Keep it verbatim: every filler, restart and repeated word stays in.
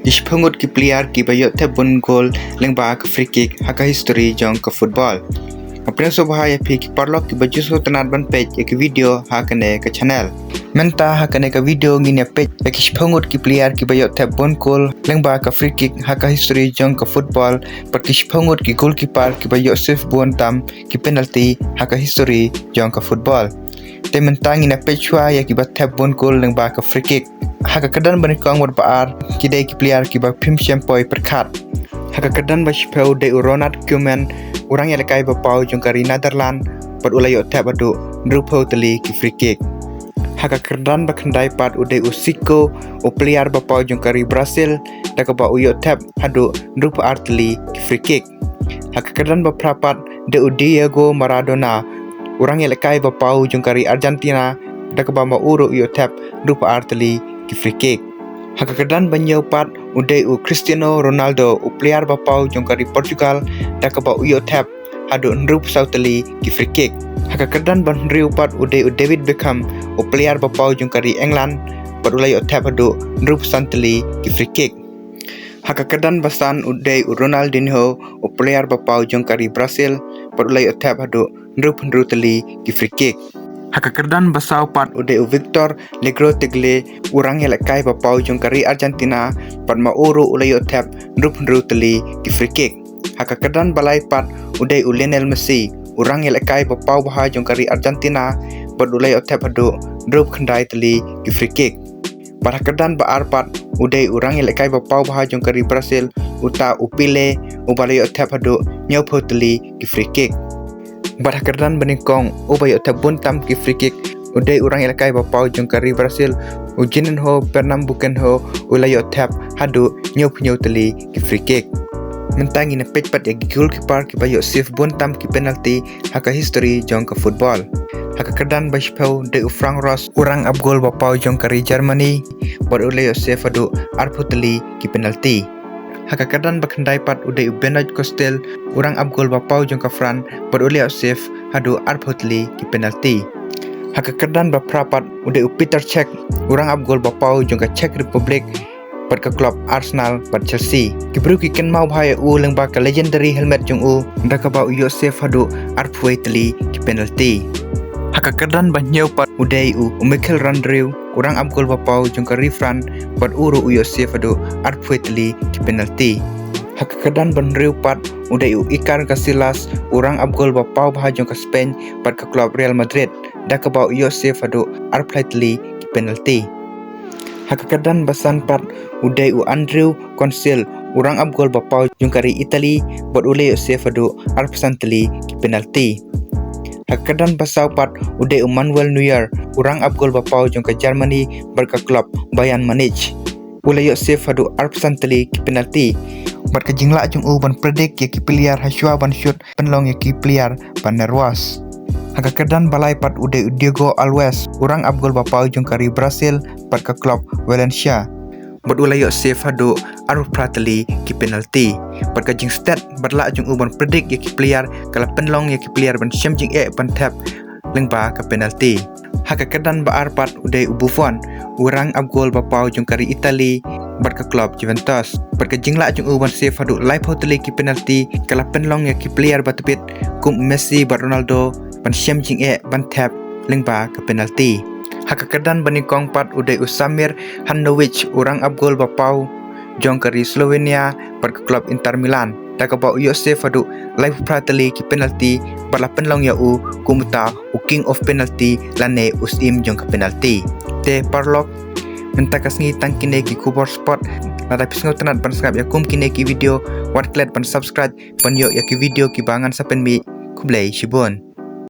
ki shiphew ngut ki player kiba ïoh thep bun gol lyngba ka free kick ha ka history jong ka football. Nga pdiang sngewbha ïa phi ki paralok kiba ju sngewtynnat ban peit ïa ki video ha kane ka channel. Mynta ha kane ka video ngin ïa peit ïa ki shiphew ngut ki player kiba ïoh thep bun gol lyngba ka free kick ha ka history jong ka football, bad ki shiphew ngut ki goalkeeper kiba ïoh save bun tam ki penalty ha ka history jong ka football. Te mynta ngin ïa peit shuwa ïa kiba thep bun gol lyngba ka free kick. Ha ka kyrdan ba nyngkong bad ba ar ki dei ki player kiba phim shym poi pyrkhat. Ha ka kyrdan ba shiphew dei u Ronald Koeman, u rangïalehkai ba paw jong ka ri Netherlands, bad u la ïoh thep haduh hynriewphew tylli ki free kick. Ha ka kyrdan ba khyndai pat u dei u Zico, u player ba paw jong ka ri Brazil, da kaba u ïoh thep haduh hynriewphew ar tylli ki free kick. Ha ka kyrdan ba phra pat dei u Diego Maradona, u rangïalehkai ba paw jong ka ri Argentina, da kaba ma u ruh u ïoh thep hynriewphew ar tylli ki free kick. Ha ka kyrdan ba hynñiew pat u dei u Cristiano Ronaldo, u player ba paw jong ka ri Portugal, da kaba u ïoh thep haduh hynriewphew saw tylli ki free kick. Ha ka kyrdan ba hynriew pat u dei u David Beckham, u player ba paw jong ka ri England, bad u la ïoh thep haduh hynriewphew san tylli ki free kick. Ha ka kyrdan ba san u dei u Ronaldinho, u player ba paw jong ka ri Brazil, bad u la ïoh thep haduh hynriewphew hynriew tylli ki free kick. Ha ka kyrdan ba saw pat u dei u Victor Lagrotiglie, u rangïalehkai ba paw jong ka ri Argentina, bad ma u ruh u la ïoh thep hynriewphew hynriew tylli ki free kick. Ha ka kyrdan ba lai pat u dei u Lionel Messi, u rangïalehkai ba paw bha jong ka ri Argentina, bad u la ïoh thep haduh hynriewphew khyndai tylli ki free kick. Bad ha ka kyrdan ba ar pat u dei u rangïalehkai ba paw bha jong ka ri Brazil, uta u Pele, uba la ïoh thep haduh hynñiewphew tylli ki free kick. Bad ha ka kyrdan ba nyngkong uba ïoh thep bun tam ki free kick u dei u rangïalehkai ba paw jong ka ri Brazil, u Juninho Pernambucano, u la ïoh thep haduh hynñiewphew hynñiew tylli ki free kick. Mynta ngin ïa peit pat ïa ki goalkeeper kiba ïoh save bun tam ki penalty ha ka history jong ka football. Ha ka kyrdan ba shiphew dei u Frank Rost, u rangap gol ba paw jong ka ri Germany, bad u la ïoh save haduh arphew tylli ki penalty. Ha ka kyrdan ba khyndai pat u dei u Benoit Costil, u rangap gol ba paw jong ka France, bad u la ïoh save haduh arphew tylli ki penalty. Ha ka kyrdan ba phra pat u dei u Petr Cech, u rangap gol ba paw jong ka Czech Republic, bad ka club Arsenal bad Chelsea. Ki briew ki kynmaw bha ïa u lyngba ka legendary helmet jong u, da kaba u ïoh save haduh arphew tylli ki penalty. Ha ka kyrdan ba hynñiew pat u dei u Michel Landreau, u rangap gol ba paw jong ka ri France, bad u ruh u ïoh save haduh arphew tylli ki penalty. Ha ka kyrdan ba hynriew pat u dei u Iker Casillas, u rangap gol ba paw bha jong ka Spain, bad ka club Real Madrid, da kaba u ïoh save haduh arphew tylli ki penalty. Ha ka kyrdan ba san pat u dei u Andrew Conceal, u rangap gol ba paw jong ka ri Italy, bad u la ïoh save haduh arphew san tylli ki penalty. Ha ka kyrdan ba saw pat u dei u Manuel Neuer, u rangap gol ba paw jong ka Germany, bad ka club Bayern Munich. U la ïoh save haduh arphew san tylli ki penalty. Bad ka jinglah jong u ban predict ïa ki player ha shuwa ban shoot pynlong ïa ki player ban nervous. Ha ka kyrdan ba lai pat u dei u Diogo Alves, u rangap gol ba paw jong ka ri Brazil, bad ka club Valencia. Bad u la ïoh save haduh arphew phra tylli ki penalty. Bad ka jingstet bad lah jong u ban predict ïa ki player ka la pynlong ïa ki player ban shem jingeh ban thep lyngba ka penalty. Ha ka kyrdan ba ar pat u dei u Buffon, u rangap gol ba paw jong ka ri Italy, bad ka club Juventus. Bad ka jinglah jong u ban save haduh laiphew tylli ki penalty ka la pynlong ïa ki player ba tbit kum Messi bad Ronaldo ban shem jingeh ban thep lyngba ka penalty. Ha ka kyrdan ba nyngkong pat u dei u Samir Handanovic, u rangap gol ba paw jong ka ri Slovenia bad ka club Inter Milan, da kaba u ïoh save haduh laiphew phra tylli ki penalty, bad la pynlong ïa u kum uta u king of penalty lane u syiem jong ka penalty. Te paralok, mynta ka sngi tang kine ki khubor sport. Lada phi sngewtynnat ban sngap ïa kum kine ki video, wat klet ban subscribe ban ïoh ïa ki video kiba ngan sa pynmih. Khublei shibun.